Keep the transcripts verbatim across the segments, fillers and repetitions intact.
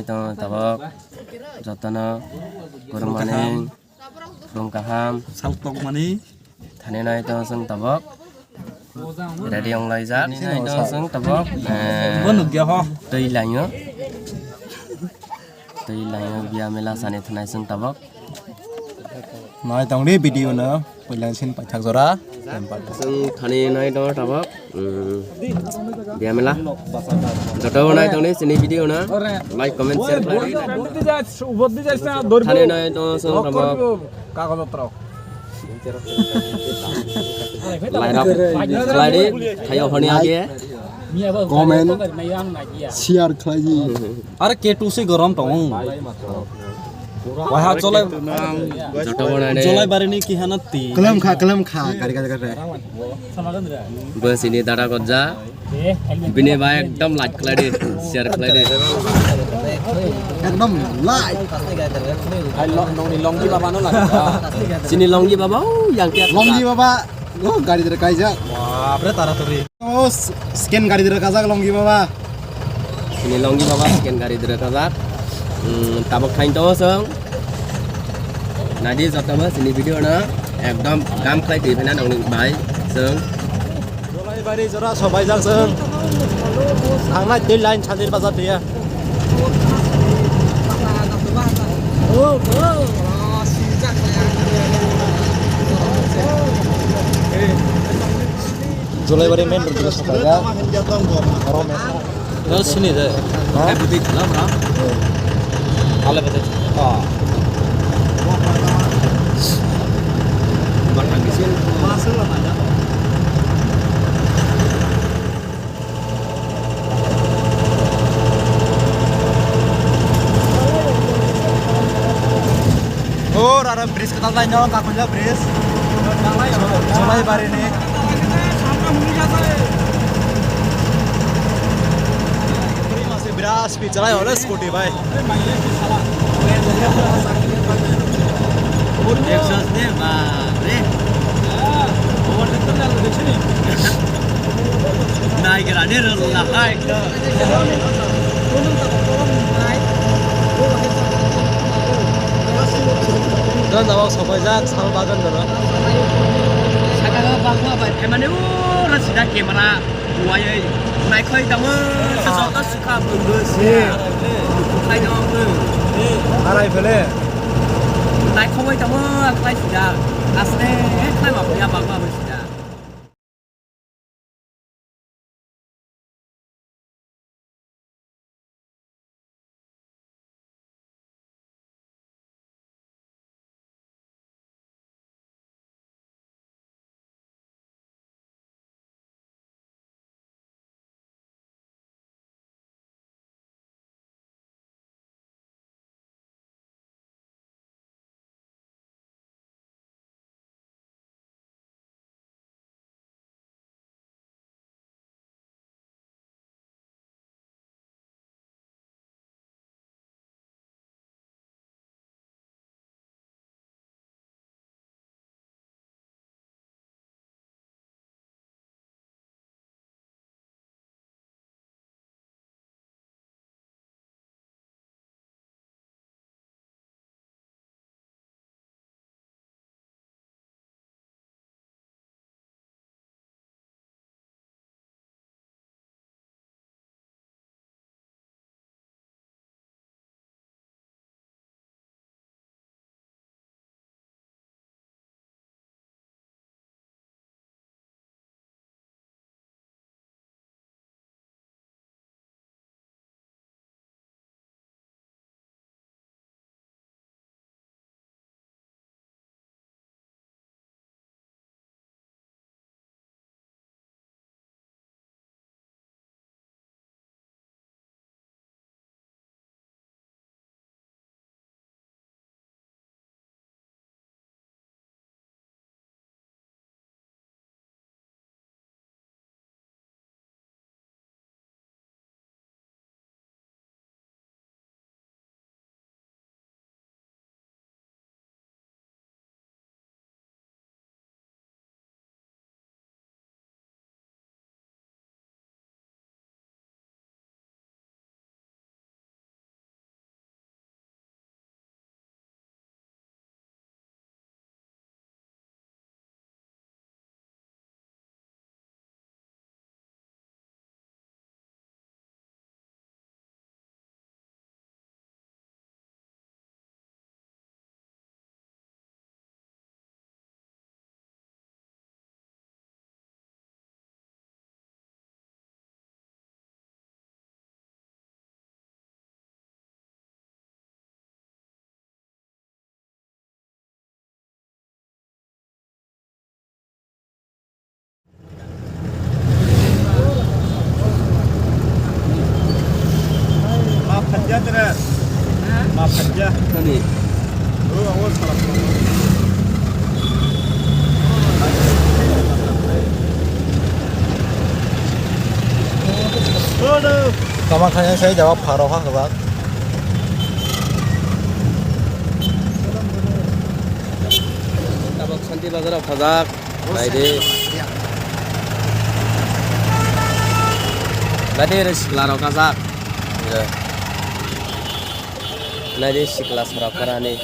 Tongo tabok jotono good morning, phung kaham. Saltokmani. Thani nai tongo chwng tabok. Ready wng laijak. Thani nai tongo chwng tabok. Eh, bo nukya ho. Twi laio. Twi laio biya mela sani thanai chwng tabok. Nai tongdi video no, puila sin paithak jora. Chwng thani nai tongo tabok. Hmm. Biya mela. Joto nai tongdi sini video no. Like, comment, share khlai. Thani nai tongo chwng tabok. Lairok khlai di, thaio hwnwi age. Comment, share khlai di. Are K two se gorom tong. Wahai cholai, joto banane. Cholai barini ki hana ti. Kelam kha, kelam kha, gari, gari, gari. Bwsini dada gojja. Bini bai ekdom like khlai di, share khlai di. Ekdom like. Hai lo, nongni Longgi baba no like. Sini Longgi baba, oh, yang kia. Longgi baba, oh, gari dere kaijak. Bapre, taratari. Oh, s-, scan gari dere kajak Longgi baba. Sini Longgi baba scan gari dere kajak. Hmm, tabok thain tongo chwng. Nadi jotobo sini video no ekdom gam khlai twi phena nongni bai chwng. Jolaibari jora sobaijak chwng. Thangnai tei line sandir bazar dia. Jolaibari main road dito sa kaya. Oro mesa. Dal sini de. Ha? Hai putih dalam, bro. Ale putih. Ah. Batang di sini. O rara bridge kwtal naino, Kakulia bridge. Jolai barini. Birat speed chalai hole scooty bai. Exhaust de, bapre. Naigrani rwla hai. Jawab sopaijak sal bagan doro. Saka bakla bai phaimani ura sida camera buai naikhlai tamo. Saka sukha bunggo sida. Khai tamo bung. Arai phele. Naikhogoi tamo khlai sida. Aste khlai ma ya bakla bai sida. Tama khaina sai jaga pharo kha kwbak. Tabok Shanti Bazar o khajak. Naidi. Naidi re sikla rok kajak. Naidi sikla sara parani.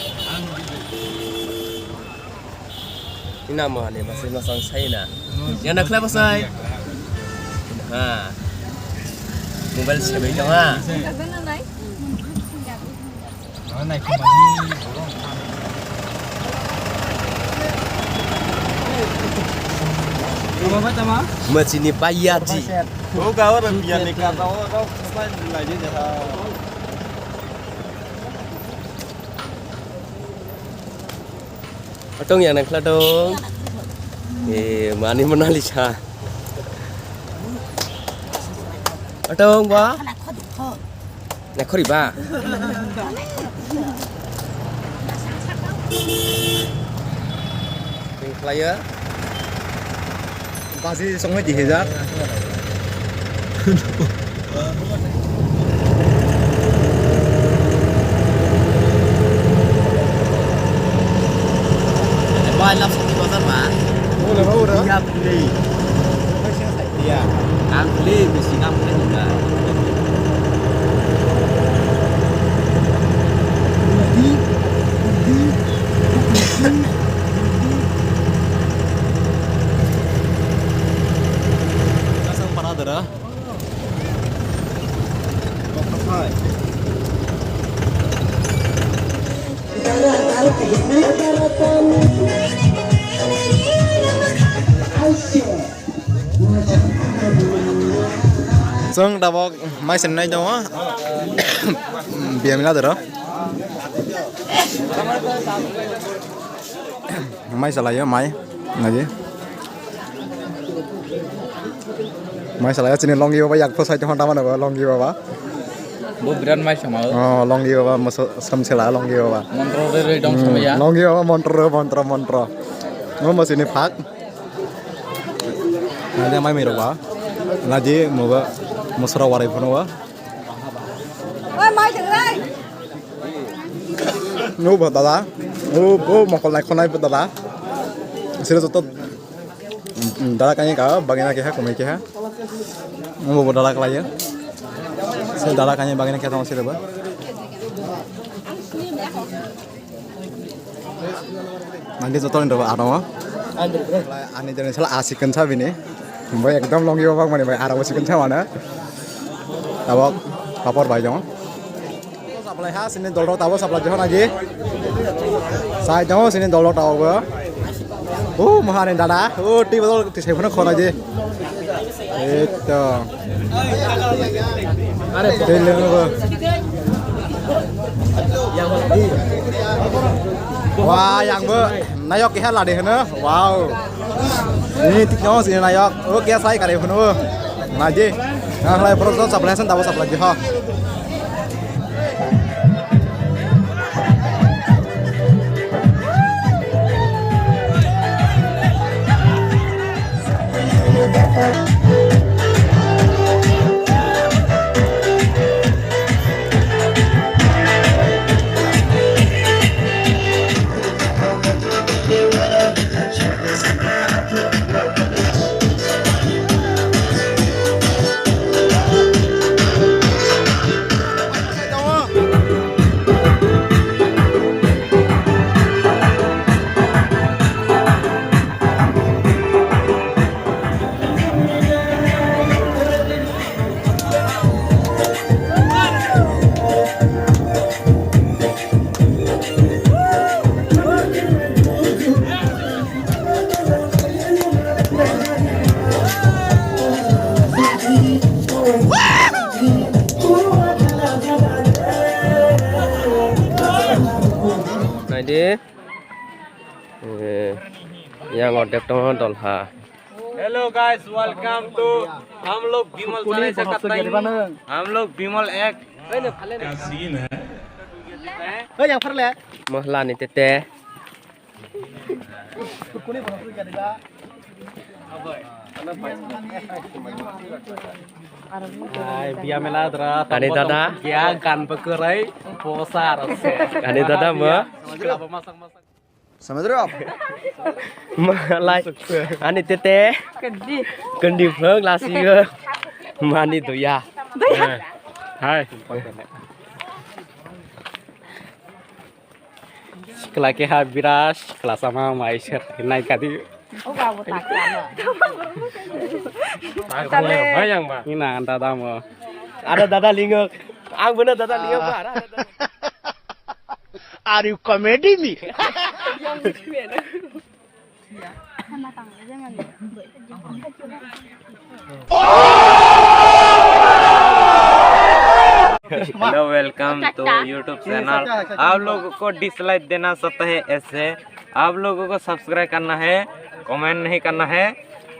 Ina mo ani basai masang sai na. Yang nak kelapa sai? Ha. Mobile sebai tong ha. Machini payat ji. Oh, kau orang biar nikah tahu orang. Atong yang nangkla dong. Eh, mani Monalisa. Atong ba. Nakhori ba. Nangkla ya. Basi songwi di hejak. Bai lap sati bazar ba. Ora, ora. Ya, beli. Iya. Ang beli besi kamu kan juga. Kasang para dara. Chwng tabok mai sennai tongo. Biyamila doro. Mai salaio, mai. Naji. Mai salaio, chini longi baba, yak phusai tongma tama nago, longi baba. Bo birat mai sama o. Oh, longi baba, moso, samsela longi baba. Montro re re dong sama ya. Hmm, longi baba, montro, montro, montro. Mo mo sini phak. Naji mai mai roba. Naji moba, mosra warai phono wa. Oi, mai thangrai. No bo dada. O, o mokol nai khonai bo dada. Sira joto, mm, dada kani ka bagina keha kumai keha. O bo dada kalai. Se dada kani bagina keha tong sira ba. Nanti joto ni roba ano. Ani jani sala asi kan sabini. Bo ekdom longi baba mani bai aro asi kan sabana. Tabok papor bai dong. Supply ha, sini dolrok tabok supply jehon aji. Sai tongo sini dolrok tabok bo. O, mohani dada. O, twi bodol tisai phano khona ji. Eto. Twi lwngo bo. Wa, yang bo. Nayok keha lade hwno. Wow. Ni tikno sini nayok. O keha sai kare hwno. Naji. Nang lai pro supply san tabok supply ji ha. Naidi. Eh, yang ordek tongo dolha. Hello guys, welcome to हम लोग विमल चौराहे से कत्ता हम लोग विमल एक। Mohla ni tete. Hai, biya mela dra, ani dada. Ya, gan bekerai, posa rase. Ani dada mo? Sikla masak masak. Samudra. Malai. Ani tete. Kendi. Kendi phang lasi. Mani doya. Hai. Sikla keha biras, sikla sama mai ser nai kadi. Hai, yang ba. Ina dada mo. Ada dada lingok. Ang bener dada lingok ba. Ada, ada. Are you comedy me? Hello, welcome to YouTube channel। आप लोगों को डिसलाइक देना सकता है ऐसे, आप लोगों को सब्सक्राइब करना है, कमेंट नहीं करना है।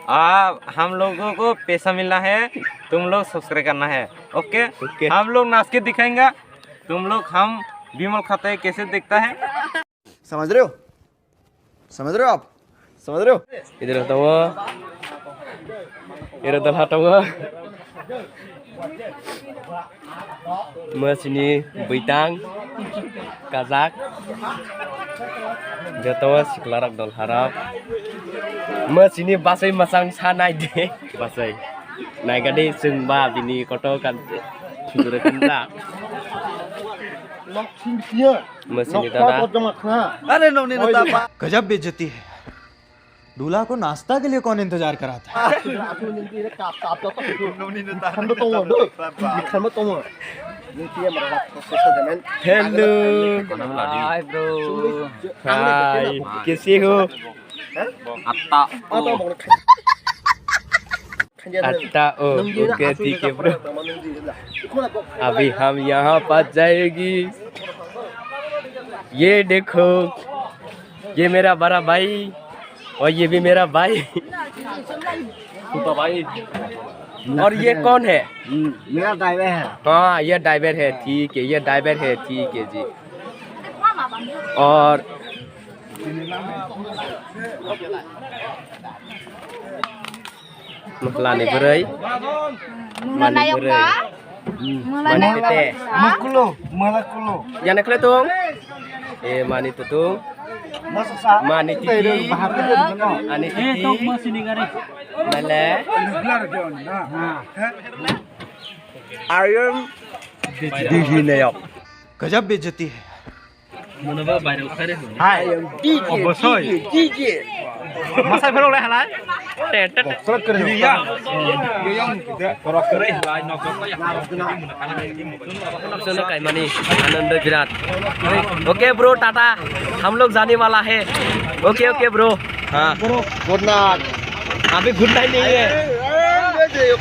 आप, हम लोगों को पैसा मिलना है, तुम लोग सब्सक्राइब करना है। ओके? ओके। हम लोग नाच के दिखाएंगे, तुम लोग हम विमल खाते कैसे दिखता है। समझ रहे हो? समझ रहे हो आप? समझ रहे हो? Idro tongo. Iro dalha tongo. Masini buitang kajak. Joto siklarok dalharok. Masini basai masang sa nai de. Basai. Naigadi chwng ba bini koto kan sudure kanta. Masini dada. अरे नौनी ने तापा। गजब बेइज्जती है। दूल्हा को नाश्ता के लिए कौन इंतजार कराता है? Hello. Hi bro. Hi. Kisi ho? Atta. अच्छा, ओ, ओके, ठीक है, ब्रो। अभी हम यहाँ पास जाएगी। ये देखो, ये मेरा बड़ा भाई और ये भी मेरा भाई। छोटा भाई। और ये कौन है? हम्म, मेरा ड्राइवर है। हाँ, ये ड्राइवर है, ठीक है, ये ड्राइवर है, ठीक है जी। और Mukhlani bwrwi. Mani bwrwi. Mani tete. Mukulo, mala kulo. Yana khle tong. E mani tutung. Mani titi. Ani titi. Male. Aryan. Digi neyok. गजब बेइज्जती है। Hai. Obosoi. Masai pherok le halai. Sono kaimani anando birat. Okay bro, tata. हम लोग जाने वाला है। Okay, okay bro. हाँ। Good night. अभी good night नहीं है। Okay,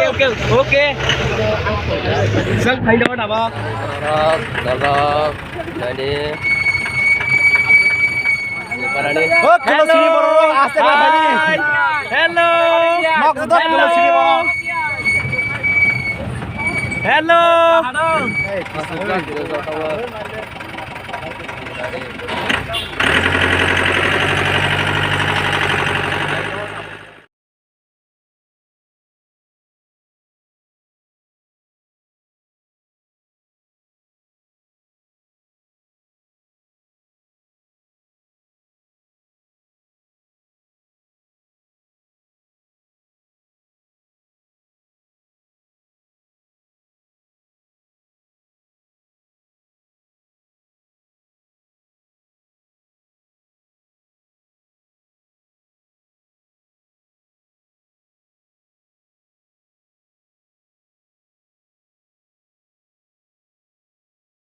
okay, okay. Sir, find out apa? Nani. Hello. Hello. Hello.